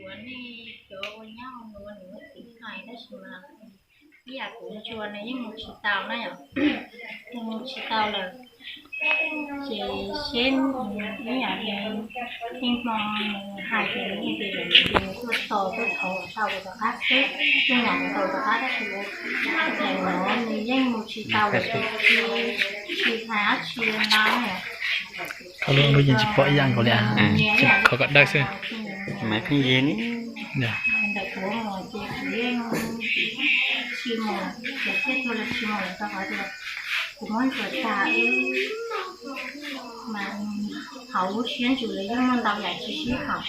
Ua nej cov ua nyab ua nus ua txiv hais tab sis mas ib yam kuv ntsuas nws yeej mus tsis tau na yom, mus tsis tau lawm. Ces seb ib yam li tej hmo nws hais ces nws yeej tias nws tuaj tos tuaj thov tau rov qab xwb, tuaj nyob tau rov qab tab sis lawm no nws yeej mus tsis tau lawm, tsis hais dab tsi ntau. Lub yeej tsis pom ib yam nkaus li, qhov kom dawb xwb. Maiv pheej yig ni. Ntawm kuv mus ces kuv yeej tsis mus, kuv thiaj tuaj los tsis mus lawm rau qhov tias kuv muab ntsuas tag, mas hauv lub siab ntsws los yeej muaj ntau yam tsis sib haum,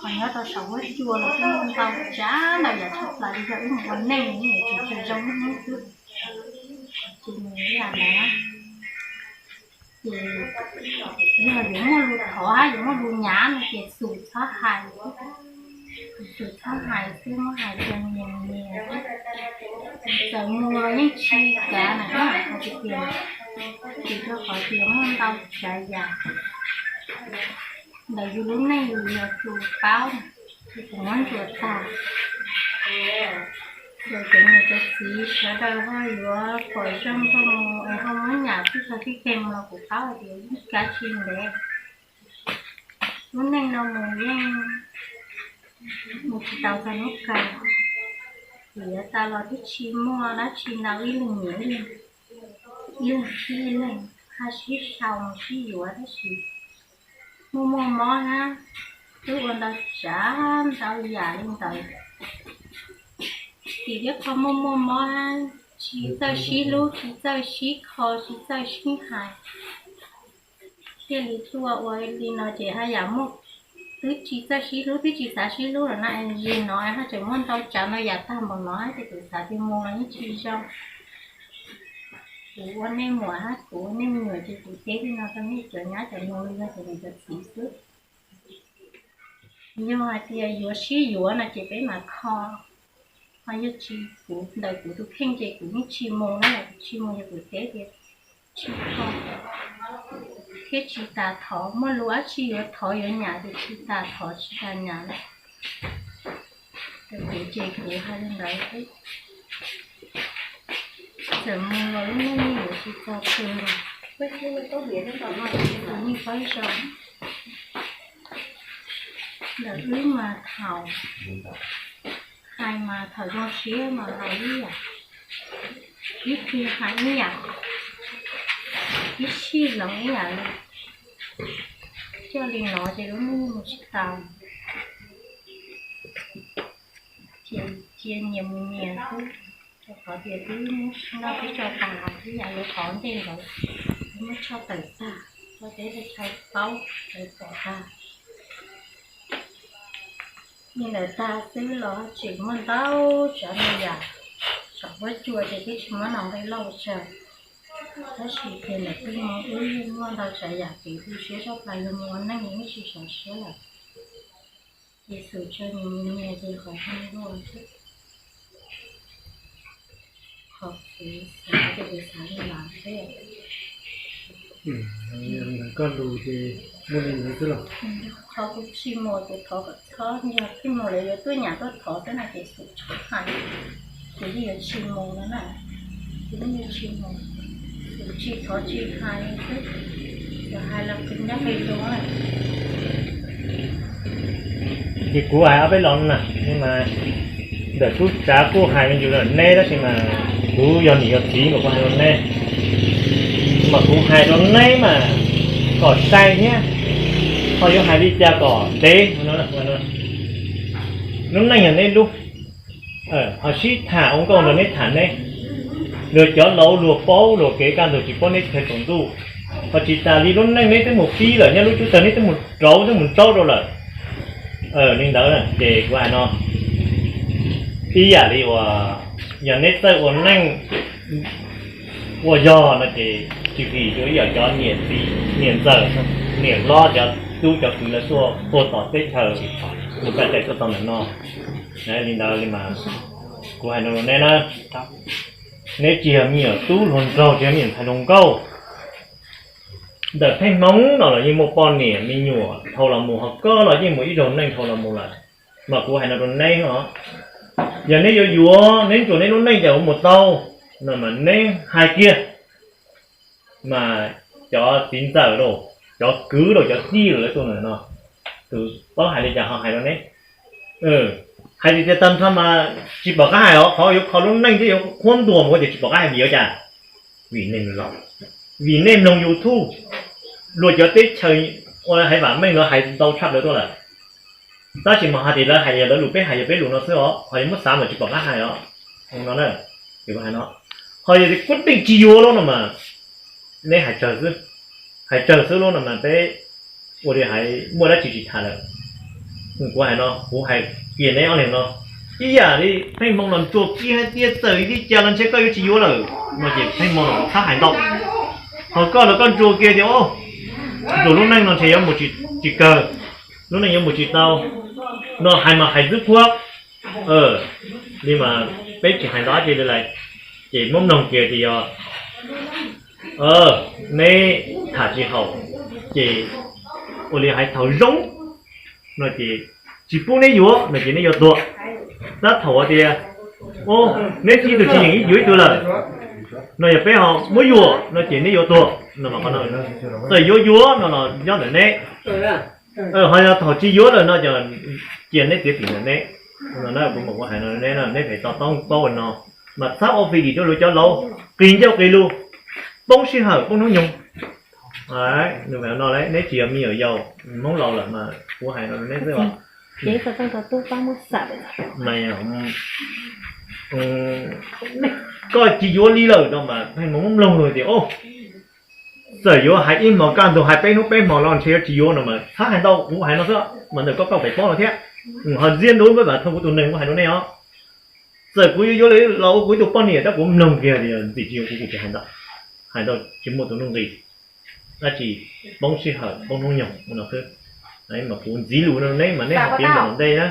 ho nyob rau saum huab cua los yeej muaj ntau tsav ntau yam tshaj plaws li yog wb mus ua neej yeej yuav tsis tsis zoo hnub xwb. Ces nws ib yam ntawd ces yog yuav muaj lus thov hab yuav muaj lus nyav no ces xum txhob hais, xum txhob hais xwb, muab hais tias nyias nyias xwb. Txawm mus los yeej tsis kav na, hais tias vim rau qhov tias muaj ntau tsav yam ntawm yus lub neej yus yog tus paub, yus tus muab ntsuas tag. Ces cov niam cov txiv sawv daws ho yuav pom zoo rau mus es ho muab nyam txij tag txij teg mus los kuv paub hais tias yeej kav tsis ntev. Lub neej no mus yeej mus tsis tau txog hnub kawg, vim yav tas los twb tsis muaj dab tsi ntau, ib leeg nyiam ib leeg, ib leeg sib ib leeg, haj sib sau sib yuav tab sis muaj muaj mob hab, twb ua ntau tsav ntau yam li ntawd. Tim thiab qho muaj muaj mob hab, tsis txawj sib hlub, tsis txawj sib kho, tsis txawj sib hais, thiaj li tuaj ua li no ces haj yam muaj, twb tsis txawj sib hlub, twb tsis xav sib hlub lawm na, es no haj tseem muaj ntau tsav ntau yam tag npaum no ces kuv xav tias mus los yeej tsis zoo. Kuv ua nej muam hab kuv ua nej me nyuam ces kuv teb li no rau nej cov nyab cov nus li no cov niam cov txiv xwb. Yog hais tias yuav sib yuav no ces peb mam kho, ho yog tsis, kuv ntawm kuv tus kheej ces kuv yeej tsis mus na, kuv tsis mus yog kuv teb tias tsis kho thiab tsis tas thov, muaj lus dab tsi yuav thov yuav nyam ces tsis tas thov tsis tas nyam na. Kuv ces kuv hais li ntawd xwb. Txawm mus los lub neej yeej yuav tsis txog twg los, kuv yeej paub zoo. Ntawm wb mas thaum hais mas thaum zoo siab mas hais ib yam, ib txhis hais ib yam, ib sij hloov ib yam li. Coj li no ces lub neej mus tsis tau. Ces cia nyias mus nyias xwb, rau qhov tias twb muab noj peb tso tas los twb yam li qhov ntej ntawd, twb muab tshoj tawm tag, rau teb rau chaw paub lawv pom tag. Li ntawd tag xwb los tseem muaj ntau tsav ntau yam, saum huab cua ces twb tsis muab no nqe loj ua tsaug. Tab sis tias ntawm peb Hmoob wb yeej muaj ntau tsav yam kev tu siab tshaj plaws, yog mus ua neej yeej tsis sov siab lawm. Ces xum tsawg nyias mus nyias ces qhov ntawd luaj xwb. Qhov kuv xav ces kuv xav li no xwb. Koj lus ces muaj li ntawd xwb los? Qhov kuv tsis mus kuv thov kom txhob, yog pheej mus lawv yuav tuaj nyam tuaj thov xwb no ces xum txhob hais. Kuv yeej yuav tsis mus no na, kuv yeej yuav tsis mus. Kuv tsis thov tsis hais xwb, yog hais los kuv ncaj nqis dua. Ces kuv hais ob peb los na, mas ntawm tub tsav kuj hais me ntsis rau neb tab sis mas kuv yog niam yog txiv mas kuv hais rau neb, mas kuv hais rau neb mas kom sai thiab, ho yuav hais li cas kom ntev. Lub neej yog neb lub, ho sib tham ua nkauj nrog neb tham neb. Luag cov laus luag paub luag kev kaj ntug tsis paub neb chaw tsaus ntuj, ho tsis tas li lub neej neb twb mus pib lawm, nyob lub cub tawg neb twb mus rauv twb mus nraub rau lawm. Li ntawd ces kuv hais no, ib yam li uas yog neb txawj ua neej ua yog no ces tsis vim rau ib yam cov niam txiv niam ntxawm niam hlob cov tub cov kwv lawv tuaj tua tom teb chaws mus txais tais tuaj txog ntawm no. Li ntawd li mas kuv hais no rau neb na, neb tsis yog me nyuam tub hluas nraug, tsis yog me nyuam ntxhais hluas nkauj. Ntawm peb Hmoob no los yeej muaj poj niam me nyuam dhau los mus, ho koj los yeej mus ib zaug neej dhau los mus lawm. Mas kuv hais no rau neb os, yog neb yuav yuav, neb ntsuas neb lub neej ces ua mus tau, no mas neb hais kiag. Mas cov txiv ntxawm los, cov kwv los, cov tij los, lawv tuaj no, tus paub hais li cas ho hais rau neb. Hais tias tag nrho mas tsis pom qab hais os, qhov yuav kho lub neej thiab yuav qhuab ntuas mus ces tsis pom qab hais vim li cas. Vim nej los, vim nej mloog YouTube, luag cov teb chaws ua haiv vam meej los hais ntau tshaj plaws tuaj lawm. Tab sis mas hais tias lawv hais yog lawv lus, peb hais yog peb lus no xwb os, ho yog muab xav mas tsis pom qab hais os. No, hais no, ho yog kuv teej tsis yuav lawm no mas neb hais tsawg xwb, hais tsawg xwb lawm no mas peb ua li hais muaj dab tsi tsis tham lawm. Kuv hais no, kuv hais kiag neb ob leeg no, ib yam li Pheej Hmoo los ntsuas kiag hais tias txawm li cas los ntshe koj yuav tsis yuav lawm no ces Pheej Hmoo los txhob hais ntau. Ho koj los koj ntsuas kiag tias, ntsuas lub neej no ntshe yuav mus tsis kawg, lub neej yuav mus tsis tau, no hais mas hais ntxwb khuab li mas peb tsis hais ntau dab tsi li lawm. Ces muab mloog kiag tias yog neb tham tsis haum, ces ua li hais thaum zoo no ces tsis pub neb yuav no ces neb yuav tuag. Tab thaum tias neb ib tug tsis yeem yuav ib tug lawm no yog peb ho muab yuam no ces neb yuav tuag no. Txawm yuav yuav no los nyob ntawm neb, ho yog thaum tsis yuav lawm no cia neb txiav txim ntawm neb. No kuv mam kuv hais no neb, neb pheej to taub paub ua no, mas txhob ua fim dim rau luag cov laus, qis ncauj qis lus, poob sij hawm poob hnub nyoog. Nws no neb tsis yog me nyuam yaus, Hmoob laus lawm mas kuv hais no neb xwb os. Koj tsis yuav li lawm no mas Pheej Hmoo muab mloog tias, txawm yuav hais ib hmos kaj ntug hais peb hnub peb hmos los ntshe yuav tsis yuav no mas txhob hais ntau, kuv hais no xwb mas ntawm koj koj pem paub no thiab. Ho ntxiv ntawd mas thov kuv tus neeg kuv hais rau nej os, txawm kuv yuav yuav los ua kuv ib tug poj niam tab kuv mloog kiag tias ntxim tsis yuav kuv kuv tsis hais ntau, hais ntau tsis muaj tus nuj nqis dab tsi, poob sij hawm poob hnub nyoog no xwb. Mas kuv ntxiv lus no neb mas neb ho piav ntawm ntej na,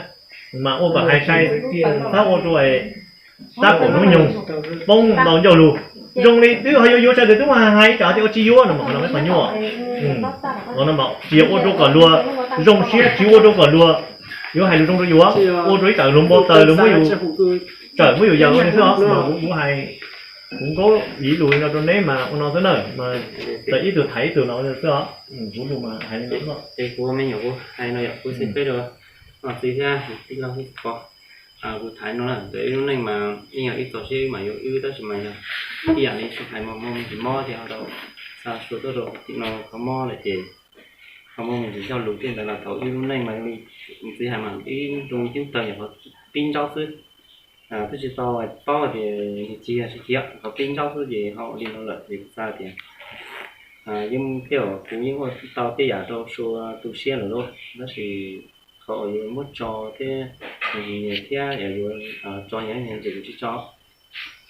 mas ua kom hais sai, txhob ua rau tab kaum hnub nyoog poob ntau ncauj lus. Zoo li twb ho yuav yuav sawv daws twb hais hais ib tsam tias ua tsis yuav no mas qhov no peb qhov nyuaj. Qhov no mas tsis yog ua rau kom luag zoo siab, tsis ua rau kom luag yuav hais lus zoo rau yus, ua rau ib tsam luag npau taws luag muab yus tsawm muab yus yawm ua li xwb os. Mas kuv hais, kuv nkaub ib lus no rau neb mas ua no xwb na, mas txawm ib tug tham ib tug no ua li xwb os. Kuv lus mas hais li no xwb. Es kuv me nyuam kuv hais no yog kuv xib peb rau txiv thiab tij laug thiab ko. Kuv tham no na, ntawm wb lub neej mas yeej yog wb txaus siab wb mam yuav wb, tab sis mas yog ib yam li sua hais mas muaj me ntsis mob ces ho tau xa sua tuaj rau tim no qhov mob lawm ces ho muaj me ntsis coj lus tej ntawd los thaum wb lub neej mas li ntxiv hais mas ib zoo li ceeb tawg yog qhov pib ntsaub xwb. Twb tsis tau paub tias nws txiv yog tsis txiv, qhov pib ntsaub xwb ces ho ua li no lawm ces kuv xav tias yeej thiaj kuv yeej ua tau tej yam rau sua tu siab lawm lauj, tab sis qhov uas yuav muab tso thiab nws nyiam thiab yuav tso yam nyiam ces kuv tsis tso.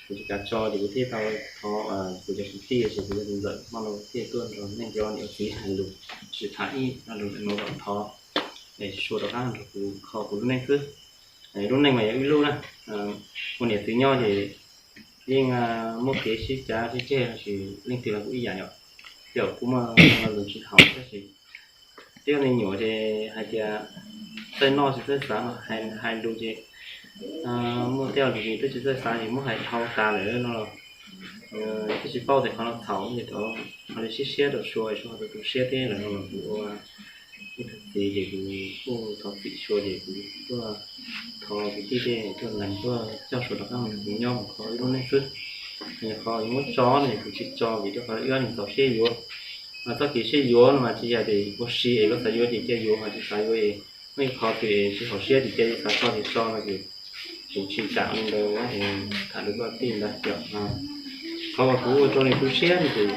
Kuv tsis kam tso ces kuv thiaj tau thov kuv cov kwv tij ces kuv yog tus ntxawm hmo no thiaj tuaj nrog nej cov niam txiv hais lus, tsis tham ib lo lus no kom thov es sua rov qab nrog kuv kho kuv lub neej xwb. Lub neej mas yog wb lub na, ua niam txiv nyob ces yeej muaj kev sib cav sib ceg los sis leej twg los kuj ib yam yom. Ces kuv muaj lo lus tsis haum tab sis tej me nyuam ces hais tias txawj noj tsis txawj xav, hais lus ces muaj tej lus ces twb tsis txawj xav ces muab hais dhau tas lawm no los twb tsis paub tias qhov no txhaum ces tau ho li siab siab rau sua, sua rau tu siab thiab lawm no los kuv ua ib tug txiv ces kuv kuj thov txim sua ces kuv tuaj thov kwv tij tej tuaj lees tuaj coj sua rov qab mus nrog kuv nyob mus kho wb lub neej xwb. Yog qhov yuav muab tso no ces kuv tsis tso vim rau qhov wb ob leeg txaus siab yuav. Txoj kev siab yuav no mas tsis yog tias ua si es koj xav yuav ces cia yuav, ho tsis xav yuav es muaj ib qho twg es tsis haum siab ces cia yuav, xav tso ces tso no ces kuv tsis kam li ntawd, tham rau koj tij ntawd yom. Qhov uas kuv ua rau nws tu siab no ces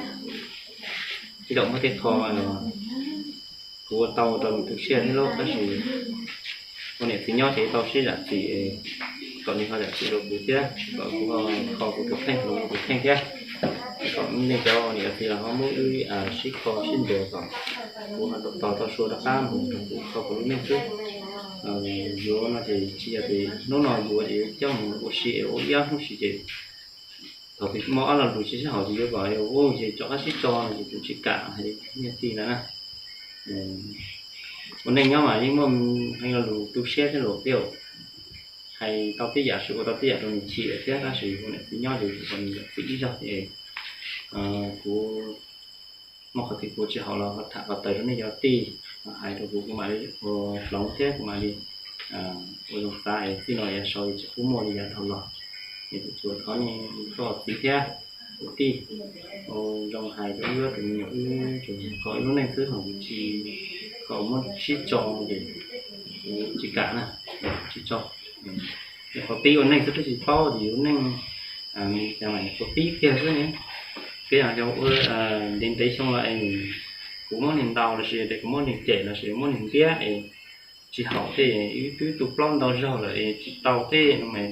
ib zaug muaj tej qho kuv ua tau rau nws tu siab thiab lauj, tab sis ua niam txiv nyob ces tau sib zam txim kom nws ho zam txim rau kuv thiab kom kuv ho kho kuv tus kheej rau kuv tus kheej thiab. Kom nej cov niam txiv los ho muab wb sib kho sib ntuas kom kuv ho tos tau sua rov qab mus rau kuv kho kuv lub neej xwb. Yuav no ces tsis yog tias hnub no yuav es coj mus ua si es ua ib ob hnub si ces thaum twg muaj ob lo lus tsis sib haum ces yuav kom ua ces rov qab sib tso no ces kuv tsis kam hais li nej tij ntawd na. Ua neej nyob mas yeej muaj hee lo lus tu siab thiab los peb hais tau tej yam, ua tau tej yam rau nws chim thiab, tab sis ua niam txiv nyob ces ua niam txiv ib zaug ces kuv muaj qhov twg kuv tsis haum los tham qhov tawm rau nej cov tij, hais rau kuv kuv mam li ua hloov thiab kuv mam li ua zoo xav es txij no yav sau tsis pub muaj li yav dhau los. Es kuv tsuas thov nej txoj txiv thiab kuv tij ua zoo hais rau wb tus me nyuam wb tsuas kho ib lub neej xwb, ho kuv tsis kom muab sib tso ces kuv tsis kam na, sib tso. Qhov pib ua neej xwb twb tsis paub ces lub neej qhov pib kiag xwb ne. Peb yog ua ntev ntev xyoo los es kuv muab nws ntaus los sis kuv muab nws cem los sis muab nws ntiab es tsis haum tej, wb twb tu plaub ntau zaug lawm es tsis tau tej no mas,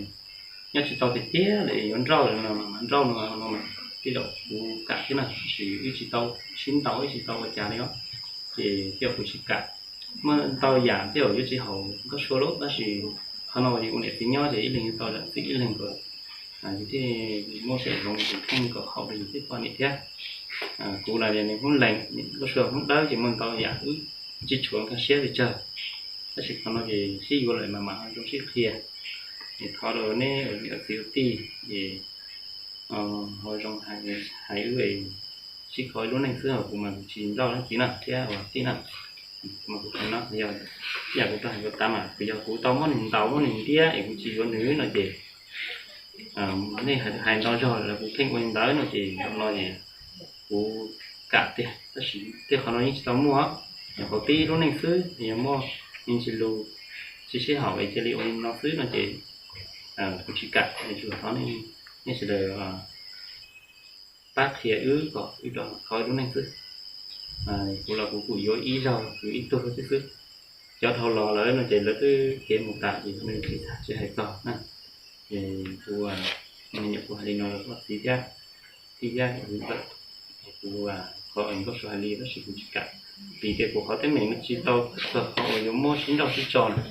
nyob tsis tau tiag tiag lawm es yuav nrauj no mas nrauj no no mas tej zaum kuv kam thiab na, tab sis wb tsis tau sib ntaus wb tsis tau ua cas li os, ces thiaj kuv tsis kam. Muaj ntau yam tej zaum yuav tsis haum Nkauj Sua lawm tab sis qhov no yus ua niam txiv nyob ces ib leeg yuav tau zam txim ib leeg kom yus thiaj muaj xeem zoo tus kheej kom haum rau yus tej poj niam thiab. Kuv los nws Hmoob Lees, Nkauj Sua Hmoob Dawb ces muaj ntau yam wb tsis tshua nkag siab pes tsawg, tab sis qhov no ces sib yuav lawm mas mam zoo sib qhia. Es thov rau neb ua niam txiv ua tij es ho zoo hais wb sib kho ib lub neej xwb, kuv mas kuv tsis nrauj leej txiv na thiab ua tij na, mas kuv no yog yam kuv tau hais rau tas mas kuv yog kuv tau muab nws ntaus muab nws ntiab es kuv tsis yuav nws no ces nej hais ntau zog lawm kuv pheej ua li ntawd no ces zaum no es kuv kam tiag, tab sis tej qhov no yeej tsis tau muaj, yog qhov pib lub neej xwb, yog muaj yeej tsis lus tsis sib haum es cia li ua li no xwb no ces kuv tsis kam, es tsuas thov nej sawv daws pab qhia wb kom wb rov qhov lub neej xwb. Kuv los kuv kuj yuav ib zaug kuv ib tug xwb xwb. Cov dhau los lawm no ces lawv twb khiav mus tas ces nws tsis txhaj tsis hais txog na. Ces kuv, kuv hais li no rau koj txiv thiab, txiv thiab, kuv, qhov Nkauj Sua hais li tab sis kuv tsis kam, vim tias kuv qhov teeb meem no tsis tau txog qhov uas yuav muab sib nrauj sib tso na.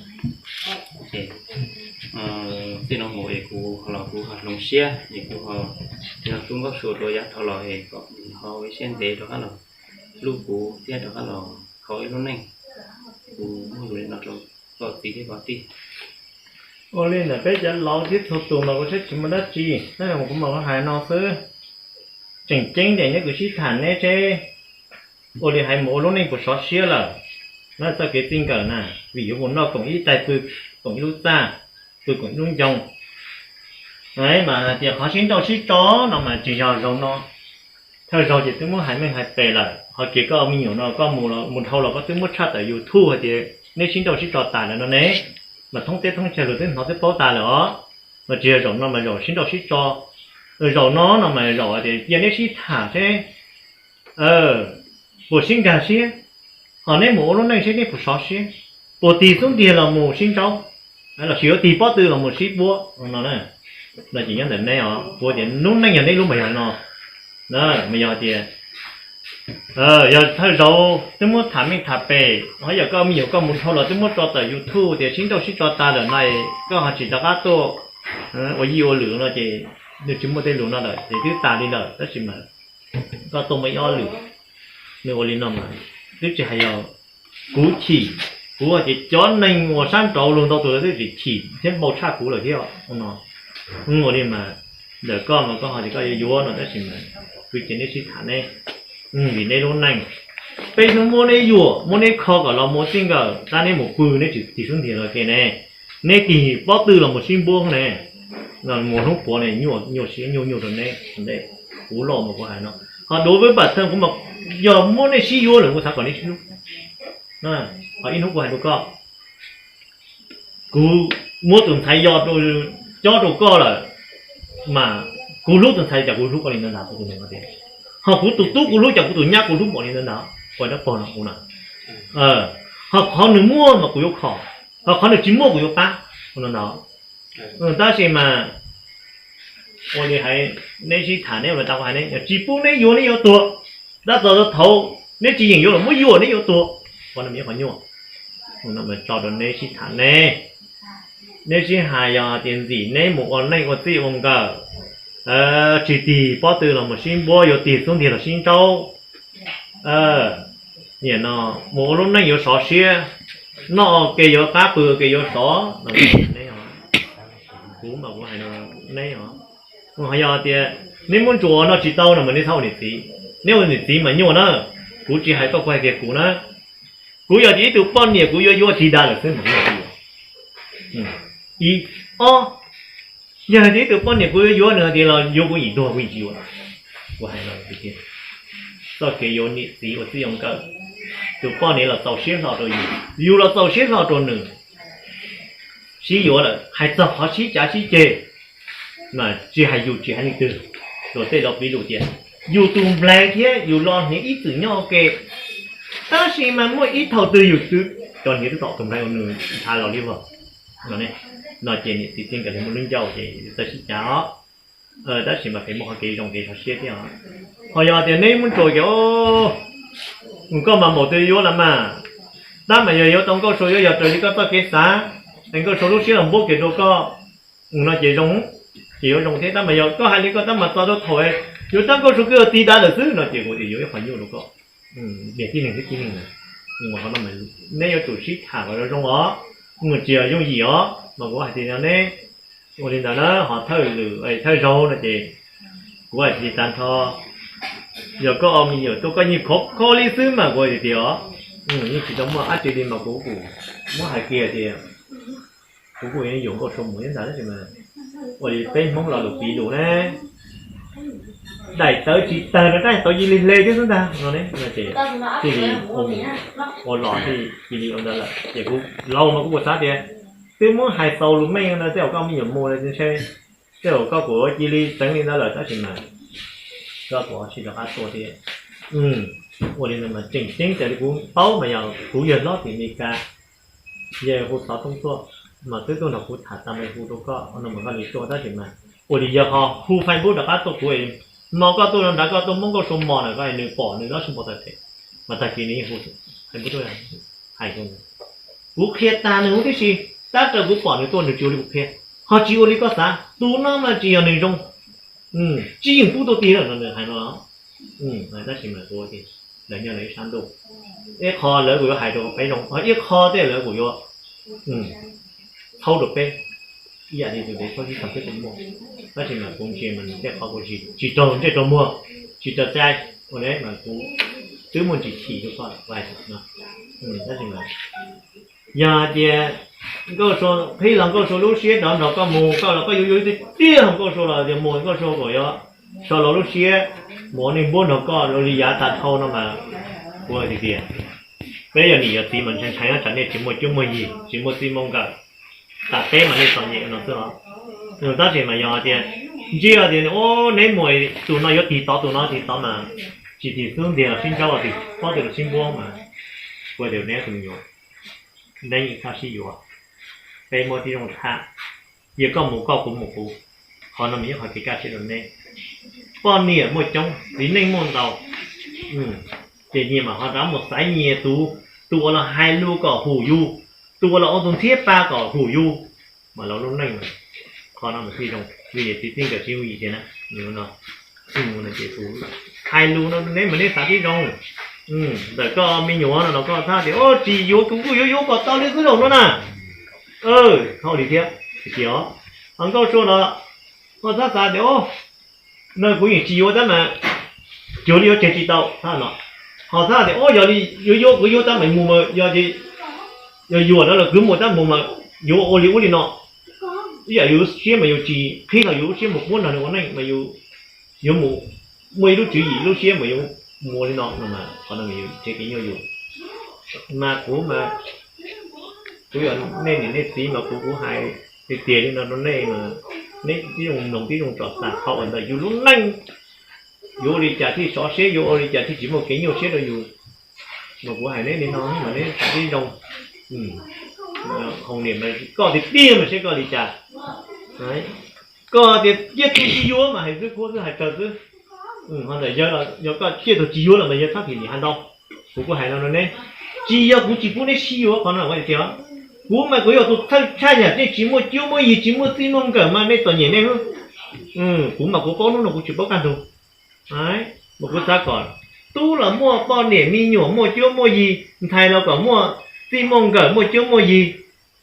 Txij no mus es kuv ho los kuv ho hloov siab es kuv ho yog tub Nkauj Sua rau yav dhau los es kom ho ua ib siab ntev rov qab los hlub kuv thiab rov qab los kho ib lub neej. Kuv muaj lus li no rau koj txiv thiab koj tij. Ua li ntawm peb cov laus thiab txhua tus mas kuv saib tsis muaj dab tsi, tab sis kuv mam hais no xwb. Tseem ceeb ces neb kwv sib tham neb seb ua li hais mus ua lub neej puas sov siab lawm. No txoj kev txij nkawm na, vim yuav mus noj koom ib tais pw koom ib lub txaj, pw koom ib lub ncoo. Mas hais tias qhov sib nrauj sib tso no mas tsis yog zaum no, thawj zaug ces twb muab hais meej hais pes lawm, ho kev koj me nyuam no koj mus dhau los koj twb muab tshaj tawm YouTube hais tias neb sib nrauj sib tso tas lawm no ne, mas thoob teb thoob chaw luag twb hnov twb paub tas lawm os. Mas tsis yog zaum no mas zaum sib nrauj sib tso, zaum no no mas zaum tias cia neb sib tham seb puas sib nkag siab, ho neb mus ua lub neej seb neb puas sov siab, puas tig xub ntiag los mus sib nrauj, los sis yuav tig pob tw los mus sib npuab no. No ces nyob ntawm neb os, kuv tias lub neej yog neb lub mas yog no, mas yog tias yog thawj zaug twb muab tham meej tham pes, ho yog koj me nyuam koj mus dhau los twb muab tso tawm YouTube tias sib nrauj sib tso tas lawm no, koj ho tsis rov qab tuaj ua yij ua lwm no ces nws tsis muaj tej lus no lawm ces twb tas li lawm, tab sis mas koj tuaj muaj ib ob lwm, nws ua li no mas twb tsis hais yog kuv chim, kuv tias cov neeg uas sab nraud luag ntau tus lawv twb tsis chim thiab npau tshaj kuv lawm thiab no. Ua li mas ntawm koj mas koj ho tias koj yuav yuav no tab sis mas kuv cia neb sib tham neb, vim neb lub neej, peb hnub muab neb yuam muab neb kho kom los mus txij nkawm tab neb mus pw neb tsis tig xub ntiag los ke ne, neb tig pob tw los mus sib npuab ne, mus hnub puav ne nyuaj nyuaj siab nyuaj nyuaj rau neb. Kuv loj mas kuv hais no, ho đối với bản thân kuv mas yog muab neb sib yuav lawm kuv xav kom neb sib hlub. Ho ib hnub kuv hais rau koj, kuv muab tus ntxhais yos cob rau koj lawm, mas kuv hlub tus ntxhais cas kuv hlub koj li ntawd ntag, kuv tus ntxhais tias, ho kuv tus tub kuv hlub cas kuv tus nyab kuv hlub npaum li ntawd ntag, ua dab pog no kuv na. Ho qhov nws muaj mas kuv yuav kho, ho qhov nws tsis muaj kuv yuav pab no ntag. Tab sis mas ua li hais neb sib tham neb ua tau hais ne, yog tsis pub neb yuav neb yuav tuag, tab tom thaum neb tsis yeem yuav los muab yuam neb yuav tuag, ua no yog qhov nyuaj. Tso rau neb sib tham ne, neb sib hais yog tias ntxim neb mus ua neej ua txij ua nkawm, tsis tig pob tw los mus sib npuab, yuav tig xub ntiag los sib nrauj, nim no mus ua lub neej yuav sov siab, noj ua ke yuav qab pw ua ke yuav sov no, neb os. Kuv mas kuv hais no, neb os. Ho yog tias neb muab ntsuas ua noj tsis tau no mas neb txhob ua niam txiv. Neb ua niam txiv mas nyuaj na. Kuv tsis hais koj, kuv hais kiag kuv na. Kuv yog tias ib tug poj niam kuv yuav yuav tsis dag lawm xwb mas kuv yuav tsis yuav. Ib, ob, yog tias ib tug poj niam kuv yuav yuav nws tias los yuav kuv yim tuag kuv yeej tsis yuav. Kuv hais no tiag, txoj kev yuav niam txiv ua txij ua nkawm, tus poj niam los txaus siab hlo rau yus, yus los txaus siab hlo rau nws. Sib yuav lawm hais txog qhov sib cav sib ceg, mas tsis hais yus tsis hais leej twg, luag tej laus piv lus tias yus tus nplaig thiab yus los hniav ib txwm nyob ua ke, tab sis mas muaj ib thaum twg yus twb cov hniav twb tom tus nplaig ua nws ntshav los li vog. No ces niam txiv txij nkawm li muaj lub ncauj ces txawj sib cav os. Tab sis mas pheej muaj qhov kev zoo kev sov siab thiab os. Ho yog tias neb muab ntsuas kiag, koj mas npaum twg yuav los mas, tab mas yog yuav tau Nkauj Sua yuav yog raws li koj txoj kev xav, es Nkauj Sua lub siab los npuab kiag rau koj, no ces zoo, ces yuav zoo thiab. Tab mas yog koj hais li koj tab mas txog rau thaum yuav tab Nkauj Sua kuj yuav tig dav lawm xwb no ces kuv tias yuav ib qho nyuaj rau koj. Niam tij neeg xwb tij neeg na, neb yuav tsum sib tham kom zoo zoo os, tsis yog yooj yim os. Mas kuv hais tias neb ua li ntawd na, ho thawj lwm thawj zaug no ces kuv hais tias tag nrho yog koj ua me nyuam tuaj koj yeej khov kho li xwb mas kuv hais tias os, yeej tsis tau muaj dab tsi li mas kuv kuj muab hais kiag tias kuv kuj yuav Nkauj Sua mus ib ntag tab sis mas ua li peb Hmoob lo lus piv lus ne, daim tawv tsis tawg rau dab tawv cia li hle thiab xwb ntag no ne. Ces cia li ua los thiaj cia li ua ntawd lawm ces kuv laus mas kuv kuj xav tias twb muab hais xaus lus meej no tej zaum koj me nyuam mus ntshe tej zaum koj kuj cia li txeev li ntawd lawm tab sis mas koj kuj ho tsis rov qab tuaj thiab. Ua li no mas tseem ceeb raws li kuv paub mas yog kuv yawg hlob tim Amelikas, yawg hu xov tooj tuaj, mas twb tuaj nrog kuv tham tas mas hu rau koj no mas koj li tuaj tab sis mas ua li yawg ho hu Facebook rov qab tuaj kuv, hmo koj tuaj no nrad koj tuaj muab Nkauj Sua mos na koj nws pom nws lub sij npau taws phem, mas tag kis nws yeej hu Facebook tuaj hais rau kuv qhia tas nws huv tib si, tab raws kuv pom nws tuaj nws tsis ua li kuv qhia, ho tsis ua li koj xav, tus no mas tsis yog nws zoo, tsis yeej pub tuaj tig lawm no nws hais no. Tab sis mas kuv tias lawv nyob lawv ib sab ntuj, ib qho lawv kuj yuav hais rau peb zoo, ib qho tej lawv kuj yuav txhaub rau peb, ib yam li tus dev txhaub sib txog peb kuj muaj. Tab sis mas kuv ntsia mas nws tej qhov kuv tsis raug ntsej raug muag, tsis raug cai, ua li mas kuv twb muaj ntsis chim rau koj hais no. Tab sis mas yog hais tias Nkauj Sua qhib los Nkauj Sua lub siab rov nrog koj mus koj los koj yuav yuav ib tug tiag Nkauj Sua los tias mus Nkauj Sua kom yuav so los lub siab mus ua neej npuab nrog koj li yav tas dhau no mas kuv hais tias peb yog niam yog txiv mas ntshai ntshai nyob tsam nej tsis muaj cuab muaj yig tsis muaj txij muaj nkawm, tas peb mas nej txom nyem no xwb os. Tab sis mas yog tias ntsib tias neb mus tus no yuav tig tod tus no tig tod mas tsis tig xub ntiag los sib ntsaub, tig pob twg los sib npuab mas kuv tias neb tus me nyuam, neb yeej txhob sib yuav, peb muab tib zoo tham, cia koj mus koj kuv mus kuv, qhov no mas yog qhov kev kaj siab rau neb. Poj niam muaj coob, txiv neej muaj ntau, ces nyias mam ho rov mus xaiv nyias tus, tus uas los hais lus kom hum yus, tus uas los ua tus ntxhiab pa kom hum yus, mas lawv lub neej qhov no mas thiaj zoo, vim yog txiv txij nkawm tsis yooj yim tiag na. Hais lus no neb mas neb xav tib zoo, ntawm koj me nyuam no los koj txhob tias tsis yuav, kuv kuj yuav yuav kom tau li xwb lauj no na. Txhob li thiab, tias os, Nkauj Sua los koj txhob xav tias o, no kuv yeej tsis yuav tab mas cuag li yuav tseg tsis tau no. Ho txhob tias o, yog li yuav yuav kuv yuav tab mas mus mas yog, yog yuam no los kuv mus tab mus mas yuav ua li ub li no. Ib yam yus lub siab mas yus tsis qhib los yus lub siab mus puab nrog nws ua neej mas yus yuav mus muaj ib lub tswv yim lub siab mas yuav mus ua li no no mas qhov no mas yus tsev kev nyuaj yus. Mas kuv mas kuv yog nej niam nej txiv mas kuv kuv hais tiag tiag li no rau nej mas neb tib zoo mloog tib zoo tsom xam qhov uas ntawm yus lub neej yuav ua li cas thiaj sov siab, yuav ua li cas thiaj tsis muaj kev nyuaj siab rau yus. Mas kuv hais neb li no mas neb xav tib zoo. Hoo niam mas koj tiag tiag mas saib koj li cas. Koj tias ciaj tus tsis yuav mas hais xwb, khuab xwb, hais raws xwb. Ho ntawm yawg los yog koj ciaj tus tsis yuav los mas yawg txhob phim lim hais ntau. Kuv kuj hais no rau neb, tsis yog kuv tsis pub neb sib yuav qhov no tiag, kuv mas kuv yog tus thawj tshaj yam, nej tsis muaj cuab muaj yig tsis muaj txij muaj nkawm mas nej txom nyem nej. Kuv mas kuv paub hnub no kuv tsis paub kaj ntug. Mas kuv xav kom tub los muaj poj niam me nyuam muaj cuab muaj yig, ntxhais los kom muaj txij muaj nkawm muaj cuab muaj yig,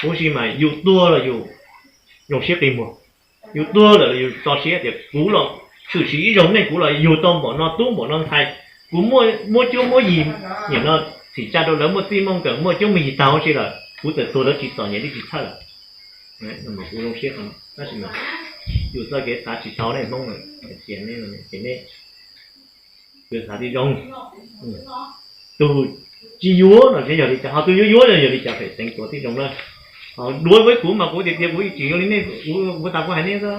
huv si mas yus tuag los yus zoo siab qi muag, yus tuag lawm los yus tso siab tias kuv los tshwm sim ib zaug neej, kuv los yug tau npaum no tub npaum no ntxhais, kuv muaj cuab muaj yig, nim no txhim tsa rau lawv muaj txij muaj nkawm muaj cuab muaj yig tag huv si lawm, kuv txawm tuag lawv tsis txom nyem li tsis txhawj lawm. Kuv zoo siab, tab sis mas yus txoj kev xav tsis tau nej Hmoob, ces nej, ces nej xav tib zoo. Tus tsis yuav no yog li cas, ho tus yuav yuav no yog li cas, phem teev tuav tib zoo na. Duav peb kuv mas kuv tias tias kuv tsis yuav li nej, kuv tas kuv hais nej xwb.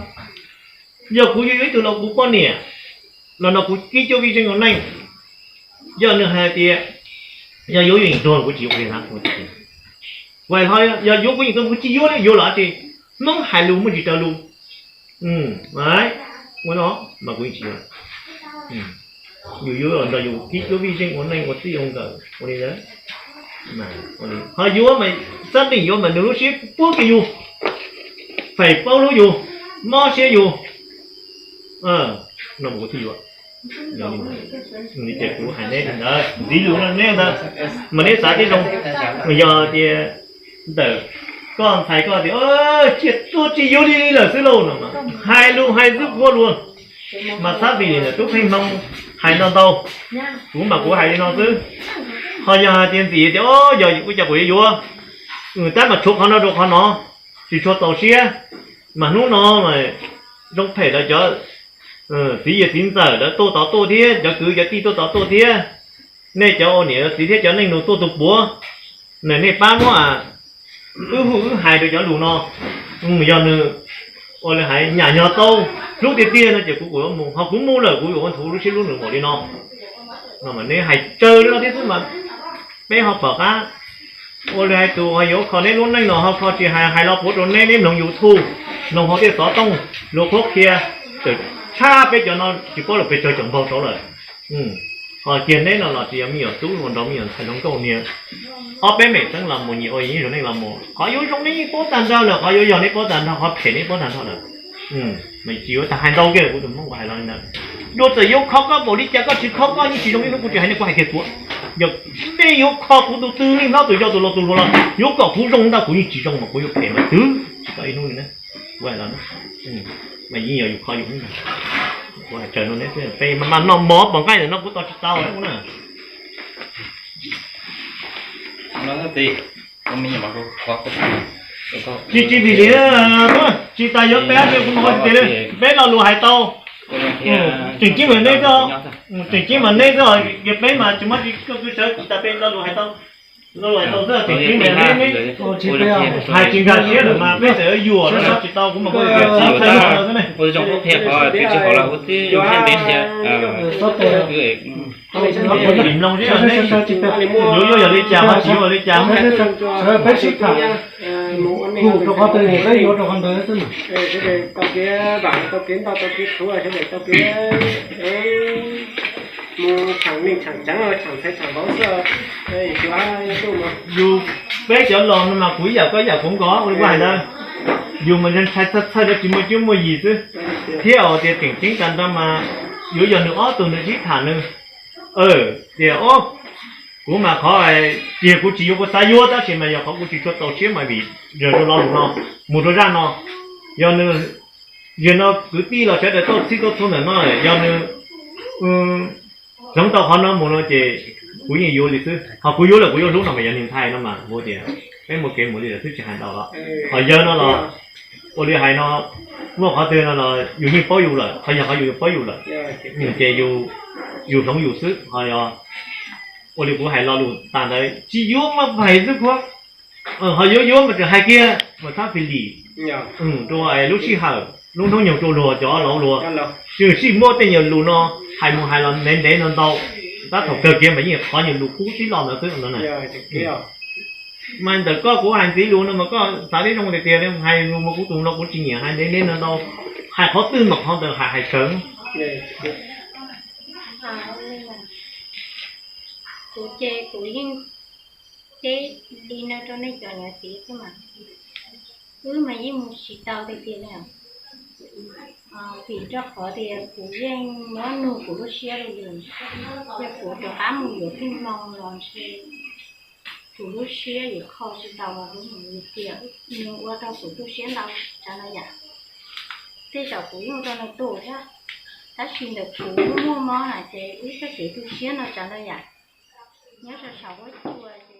Yog kuv yuav yuav ib tug los kuv poj niam los no kuv kib cuab vij zeej ua neej, yog nws hais tias yog yuav yuav yeem tuag kuv tsis yuav li na. Kuv hais ho yog yuav kuv yeem tuag kuv tsis yuav li, yuav los tsis, Hmoob hais lus muaj tsis raws lus. Ua no mas kuv yeej tsis yuav. Yus yuav los nrog yus kib cuab vij zeej ua neej ua txij ua nkawm ua li ntawd. Ho yuav mas xab deem yuav mas nws lub siab puab kiag yus, fais paub hlub yus, mob siab yus, no mas kuv thiaj yuav. Ces kuv hais neb li ntawd, ntxiv lus no neb ntawd, mas neb xav tib zoo. Yog tias ntawm koj ntxhais koj tias cia tuag tsis yuav li lawm xwb lauj no, hais lus hais xwb qhuav luag. Mas xab vim li ntawm tub Pheej Hmoo hais ntau ntau, kuv mas kuv hais li no xwb. Ho yog hais tias ntxim tias o yog ua cas kuv yuav yuav, tab mas tshuav qhov no rau qhov no, tsis tshua txaus siab. Mas hnub no mas zoo phem lawv cov txiv yawg txiv ntxawm lawv tuaj tod tuaj thiab, cov kwv cov tij tuaj tod tuaj thiab, nej cov ua niam txiv thiab cov neej nus tuaj tus puav, nej pab muab wb hu wb hais rau cov lus no. Yog nws ua li hais nyam nyog tau hlub tiag tiag no ces kuv kuj yuav mus, ho kuv mus lawm kuv yuav ua nthuav lub siab hlub nws npaum li no. No mas neb hais tsawg li no thiab xwb mas peb ho pom qab. Ua li hais tus ho yuav kho neb lub neej no ho kho tsis hais, hais los puav rau neb, neb mloog YouTube, mloog hauv tej xov tooj luag qhuab qhia, txawm tshab peb cov no tsis paub lawm pes tsawg caum npaug saud lawm. Ho kiag neb no los tsis yog me nyuam tub los nrog me nyuam ntxhais hluas nkauj niag ob peb mem xeeb los mus nyias ua yus ib zaug neej los mus, qhov yuav zoo neb yeej paub tag nrho lawm, qhov yuav yog neb paub tag nrho, qhov phem neb paub tag nrho lawm. Mas tsis yuav tag hais ntau kiag, kuv tus Hmoob kuv hais los li ntawd. Dua txawm yuav kho koj npaum li cas koj tsis kho koj yeej tsis zoo li hnub kuv tsis hais nej, kuv hais tiag tuav. Yog nej yuav kho kuv tus twg, nej hlob tus yau tus laus tus hluas los yuav kom kuv zoo ntau kuv yeej tsis zoo mas kuv yuav phem mas twb tsis tau ib hnub li na. Kuv hais los mas yeej yog yus kho yus. Kuv hais tsawg no neb xwb, peb mas mas noj mov pom nqaij ntawm no kuv tos tsis tau na. Tsis tsis vim li, tsis tas yuav peb tias kuv mus tias peb lo lus hais tau. Tseem ceeb mas neb xwb, tseem ceeb mas neb xwb, yog peb mas tsis muab tsis koj kwv sawv tsis tas peb lo lus hais tau. Lo lus hais tau xwb, tseem ceeb mas neb, neb hais tsis nkag siab lawm mas peb txawm yuam no tsis tau, kuv mas kuv tias tsis tau xwb ne. Mloog yuav yuav yog li cas ho tsis yuav li cas. Peb sib tham, kuv rau qhov twg peb yuav rau qhov ntawd xwb. Tau kev vam, tau kev ntau, tau kev khuv, sawv daws tau kev mus tsham neej tsham tsav, tsham ntxhais tsham vauv xwb. Yus, peb cov laus no mas kuv ib yam koj ib yam kuv nkaus ua li kuv hais ntawd. Yus mas ntshai txhawj txhawj rau tsis muaj cuab muaj yig xwb, thiab tias tseem ceeb tas nrho mas yuav yog nws ob tug nws sib tham nws tias o, kuv mas qhov tias kuv tsis yuav, kuv xav yuav tab sis mas yog qhov kuv tsis tshua txaus siab mas vim yog rau lo lus no, mus rau zaj no, yog nws, yog no kwv tij los sawv daws tuaj txhij tuaj txhua ntawm no, yog nws hloov tau qhov no mus no ces kuv yeej yuav li xwb, ho kuv yuav lawm kuv yuav hlub no mas yog niag ntxhais no mas kuv tias peb muaj kev mus li lawm xwb tsis hais ntau los. Ho yawg no los ua li hais no, muaj qhov twg no los yus yeej paub yus lawm, qhov yog qhov yus paub yus lawm, ces yus hloov yus xwb. Ho yog ua li kuv hais lo lus tas ntawd tsis yuav mas hais xwb kuv, ho yuav yuav mas tseem hais kiag mas thab fis lim rau lub sij hawm lub hnub nyoog rau luag cov laus luag, tseem sij muab tej nyuag lus no hais mus hais los ntev ntev no ntau, tab thaum kawg kiag mas yeej qhov nyuag lus kub tib lo ntawd xwb no. Mas ntawm koj kuv hais ntxiv lus no mas koj xav tib zoo tiag tiag, hais lus mas kuv tus no kuv tsis nyiam hais ntev ntev no ntau, hais qhov twg mas qhov ntawd hais hais tsawg. Kuv ces kuv yeej teb li no rau nej cov niam txiv xwb mas, wb mas yeej mus tsis tau tiag tiag li. Vim rau qhov tias kuv yeej muab nug kuv lub siab li, yog kuv rov qab mus yuav Pheej Hmoo los ntshe Kuv lub siab yuav kho tsis tau los lub mus li tias nws ua rau kuv tu siab ntau tsav no yam. Tej zaum kuv yeej ua rau nws tu thiab, tab sis ntawm kuv muaj mob na ces ib txoj kev tu siab no tsav no yam. Nyob rau saum huab cua ces